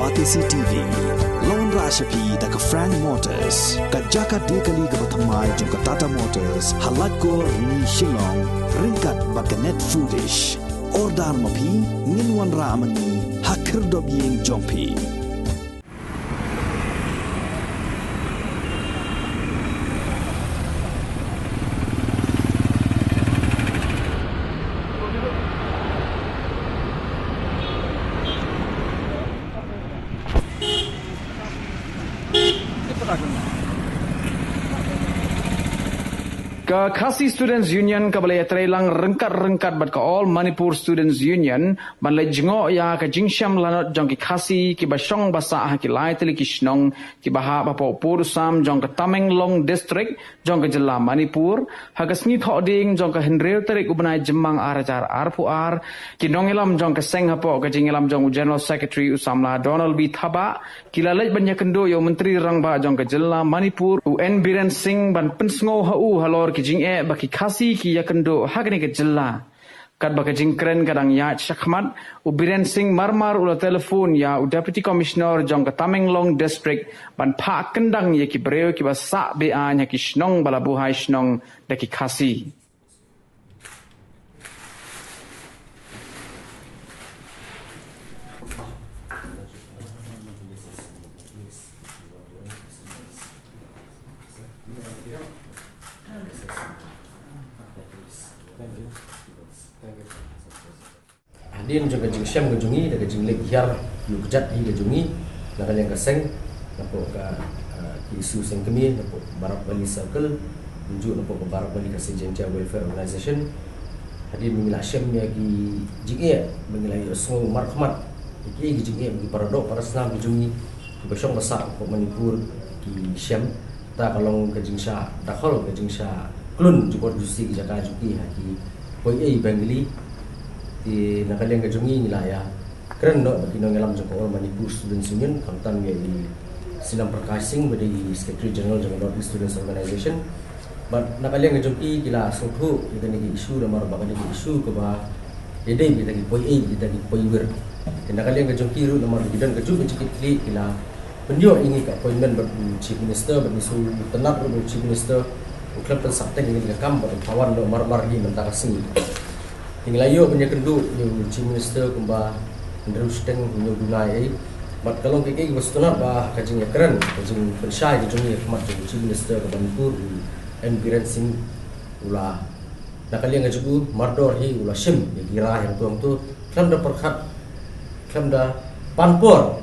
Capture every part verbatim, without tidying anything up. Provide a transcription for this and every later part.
Batesi T V la wanrah sha phi da ka Frank Motors, ka jaka die kali kaba thymmai jong ka Tata Motors, ha Laitkor, Rni, Shillong, ryngkat bad ka Net Foodish. Order ma phi, ngin wanrah ma ngi ha khyrdop ïing jong phi. Ka Khasi Students Union kaba la ïatreilang ryngkat ryngkat bad ka All Manipur Students Union ban leit jngoh ïa ka jingshem lanot jong ki Khasi kiba shong ba sah ha ki lai tylli ki shnong kiba hap hapoh pud u sam jong ka Tamenglong District jong ka jylla Manipur, ha ka sngi Thohdieng jong ka hynriew tarik u bnai Jymmang ar hajar arphew ar, ki nongïalam jong ka seng hapoh ka jingïalam jong u General Secretary u samla Donald B Thabah, ki la leit ban ïakynduh ïa u Myntri Rangbah jong ka jylla Manipur, u N Biren Singh, ban pynsngew ha u halor ki jingeh ba ki Khasi ki ïakynduh ha kane ka jylla. Katba ka jingkren ka dang ïaid shakhmat, u Biren Singh marmar u la telephone ïa u Deputy Commissioner jong ka Tamenglong District ban phah kyndang ïa ki briew kiba sah be-aiñ ha ki shnong ba la buhai shnong da ki Khasi. Hadien jong ka jingshem ka jong ngi da ka jingleit hiar ïa u kjat hi ka jong ngi na ka liang ka seng, napoh ka, ah, ki issue seng kmie, napoh Barak Valley Circle, kumjuh napoh ka Barak Valley Khasi Jaintia Welfare Organization. Hadien ba ngi la shem ïa ki jingeh, ba ngi la ïohsngew markhmat ïa ki, ki jingeh ba ki para doh para snam ki jong ngi kiba shong ba sah hapoh Manipur ki shem. Ta ka long ka jingshah dakhol, ka jingshah klun jubor jusi ki jaka jong ki ha ki poi ei Bengali. Te na ka liang ka jong ngi ngi la ïakren noh bad ki nongïalam jong ka All Manipur Students Union, khamtam ïa i Sinam Prakash Singh ba dei i Secretary General jong ka North East Students Organization. Bad na ka liang ka jong ki, ki la sngewthuh ïa kane ka issue namar ba kane ka issue kaba ïadei bad kita ki poi ei, kita ki poi wir. Te na ka liang ka jong ki ruh namar ba ki don kajuh ka jingkitkhlieh, ki la pynïoh ïa ngi ka appointment bad u Chief Minister, bad ngi sngewtynnat ruh ba u Chief Minister u khlem pynsah teng ïa ngi ka kam bad u phawan noh marmar hi mynta ka sngi. Te ngi la ïoh ban ïakynduh ïa u Chief Minister kumba hynriew shiteng hynñiew duna ei. Bad ka long kaei kaei kaba sngewtynnat ba ka jingïakren, ka jingpynshai ka jong ngi ha khmat jong u Chief Minister ka Manipur, u N Biren Singh, u la, na ka liang ka jong u mardor hi u la shim ïa ki rai hangto hangto, khlem da pyrkhat, khlem da pan por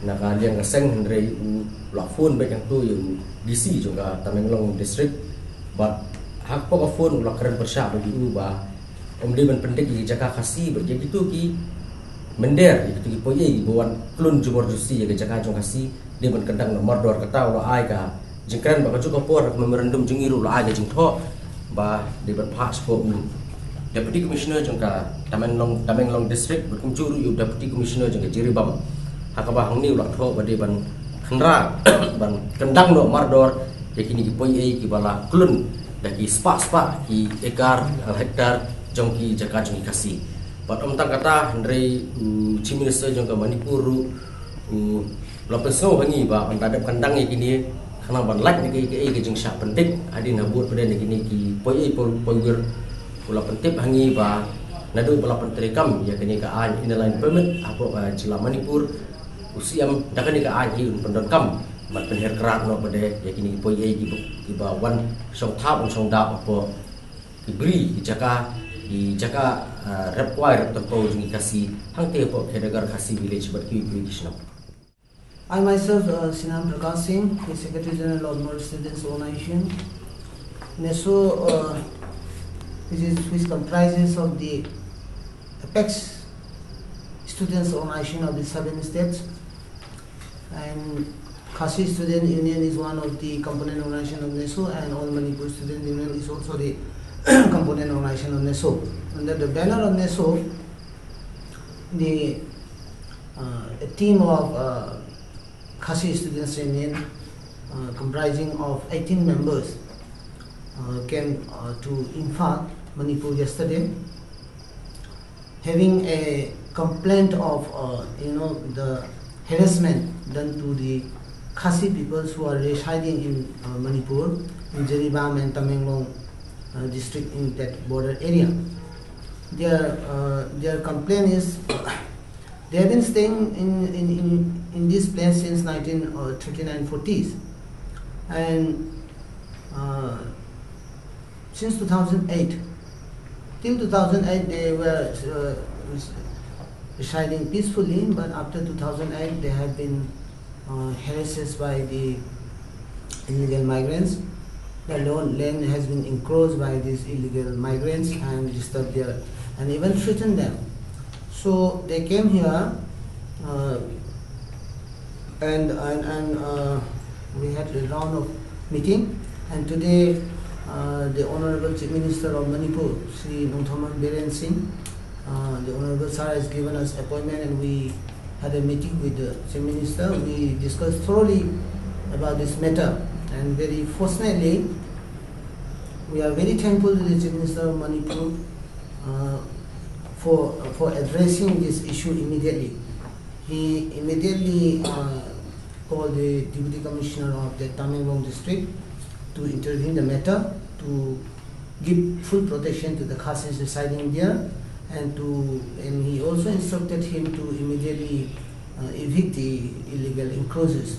na ka liang ka seng, hynrei u la phone beit hangto ïa u D C jong ka Tamenglong District. Bad hapoh ka phone u la kren pyrshah bad ïa u ba ym dei ban pyndik ïa ki jaka Khasi bad ïa kito ki mynder, ïa kito ki poi ei kiba wan klun jubor jusi ïa ka jaka jong Khasi, dei ban kyndang noh mardor. Kata u la ai ka jingkren bad kajuh ka por ha ka memorandum jong ngi ruh u la ai ka jingthoh ba dei ban phah sha u Deputy Commissioner jong ka Tamenglong, Tamenglong District, bad kumjuh ruh ïa u Deputy Commissioner jong ka Jiribam, ha kaba hangne u la thoh ba dei ban khynra ban kyndang noh mardor ïa kine ki poi ei kiba la klun da ki spah spah ki ekar, eh, hektar jong ki jaka jong ki Khasi. Bad ym tang kata, hynrei u Chief Minister jong ka Manipur ruh u la pynsngew ha ngi ba ynda dep kyndang ïa kine, khnang ban lait na kaei kaei ka jingshah pyndik hadien ha bud pat de na kine ki poi ei poi, poi wir. U la pyntip ha ngi ba naduh ba la pyntreikam ïa kane ka aiñ Inner Line Permit hapoh ka jylla Manipur, u C M da kane ka aiñ hi un pyndonkam ban pynhiar krad noh pat de ïa kine ki poi ei kiba, kiba wan shong thap, wan shong dap hapoh ki bri, ki jaka, ki jaka, ah, rep kwai rep tympew jong ki Khasi hangtei hapoh Khedakar Khasi Village bad kiwei kiwei ki shnong. I myself, uh, Sinam Prakash Singh, the Secretary General of North Students Organization, NESO, uh, which is, which comprises of the apex students organization of the seven states, and Khasi Student Union is one of the component organization of NESO, and All Manipur Student Union is also the component organization of NESO. Under the banner of NESO, the, uh, a team of, uh, Khasi Students Union, uh, comprising of eighteen members, uh, came, uh, to Imphal, Manipur yesterday, having a complaint of, uh, you know, the harassment done to the Khasi peoples who are residing in uh, Manipur, in Jiribam and Tamenglong uh, district, in that border area. Their uh, their complaint is they have been staying in, in, in, in this place since nineteen thirty-nine forties, and uh, since two thousand eight, till two thousand eight they were uh, residing peacefully, but after two thousand eight they have been uh, harassed by the illegal migrants. The lo- land has been encroached by these illegal migrants and disturbed there and even threatened them. So they came here uh, and and, and uh, we had a round of meeting, and today uh, the Honorable Chief Minister of Manipur, Shri Nongthaman Biren Singh, uh, the Honorable Sir has given us appointment, and we had a meeting with the Chief Minister. We discussed thoroughly about this matter, and very fortunately, we are very thankful to the Chief Minister of Manipur uh, for for addressing this issue immediately. He immediately uh, called the Deputy Commissioner of the Tamenglong district to intervene the matter to give full protection to the Khasis residing there, and to and he also instructed him to immediately uh, evict the illegal encroachers.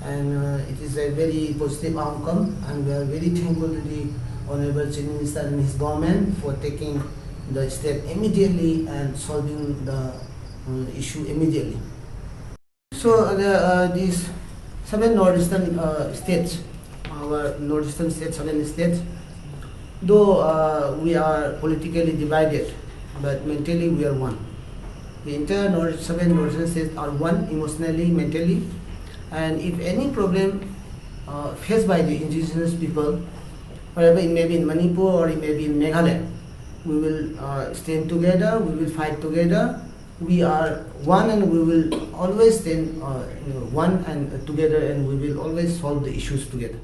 And uh, it is a very positive outcome, and we are very thankful to the Honorable Chief Minister and his government for taking the step immediately and solving the uh, issue immediately. So uh, the, uh, these seven northeastern uh, states, our northeastern states, seven states, though uh, we are politically divided, but mentally we are one. The entire north, seven northeastern states are one emotionally, mentally, and if any problem uh, faced by the indigenous people, wherever it may be in Manipur or it may be in Meghalaya, we will uh, stand together, we will fight together. We are one and we will always stand uh, you know, one and together, and we will always solve the issues together.